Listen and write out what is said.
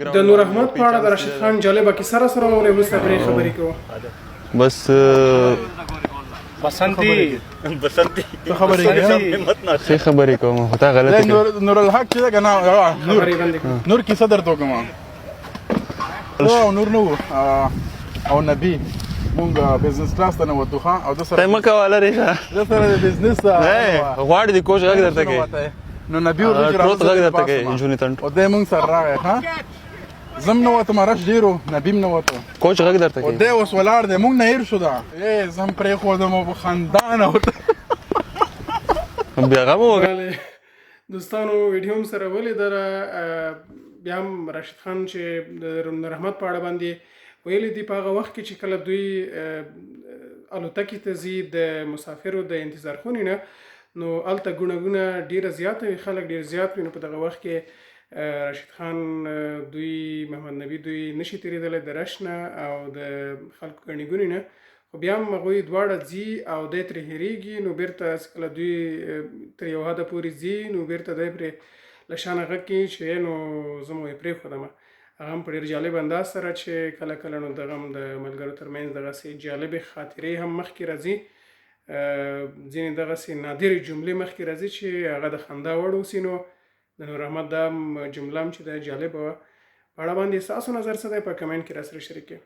د نور احمد په اړه د راشد خان جالبه کیسه را سره واورئ، وروسته پرې خبرې کوو. بس بسنتي بسنتي څه خبرې کوي؟ څه خبرې کوم، خو تا غلطه نور نور الحق چې ده کنه، نور نور کیسه درته وکم. او نور نو او نبی مونږ بزنس کلاس ته نوتو ښه، او د سره ته مکه والا ریشه د سره د بزنس غواړي د کوچ غږ درته کوي. نو نبی ورته چې راځه غږ درته کوي جونیتن، او دی مونږ سره راغی. ښه، زم نه وته، مرش ډیرو نبیم نه وته، کوچ غږ درته کوي. او دی اوس ولاړ دی، مونږ نه هیر شو. دا زم پرې خو د مو خندان او بیا غم وکړ. دوستانو، ویډیو هم سره ولیدله. بیا هم راشد خان چې د نور احمد په اړه باندې ویلي دي، په هغه وخت کې چې کله دوی الوتکې ته ځي د مسافرو د انتظار خونې نه، نو هلته ګڼه ګونه ډیره زیاته وي، خلک ډیر زیات وي. نو په دغه وخت کې راشد خان دوی، محمد نبي دوی نشي تېرېدلی د رش نه او د خلکو ګڼې ګونې نه، خو بیا هم هغوی دواړه ځي او دی ترې هېرېږي. نو بیرته کله دوی تر یو حده پورې ځي، نو بیرته دی پرې له شانه غږ کوي چې نو زه مو یې پرېښودم. هغه هم په ډېر جالب انداز سره چې کله کله نو دغه هم د ملګرو ترمنځ دغسې جالبې خاطرې هم مخکې راځي، ځینې دغسې نادرې جملې مخکې راځي چې هغه د خندا وړ اوسي. نو د نور احمد دا جمله هم چې ده جالبه وه. په اړه باندې ستاسو نظر څه دی؟ په کمنټ کې راسره شریک کړئ.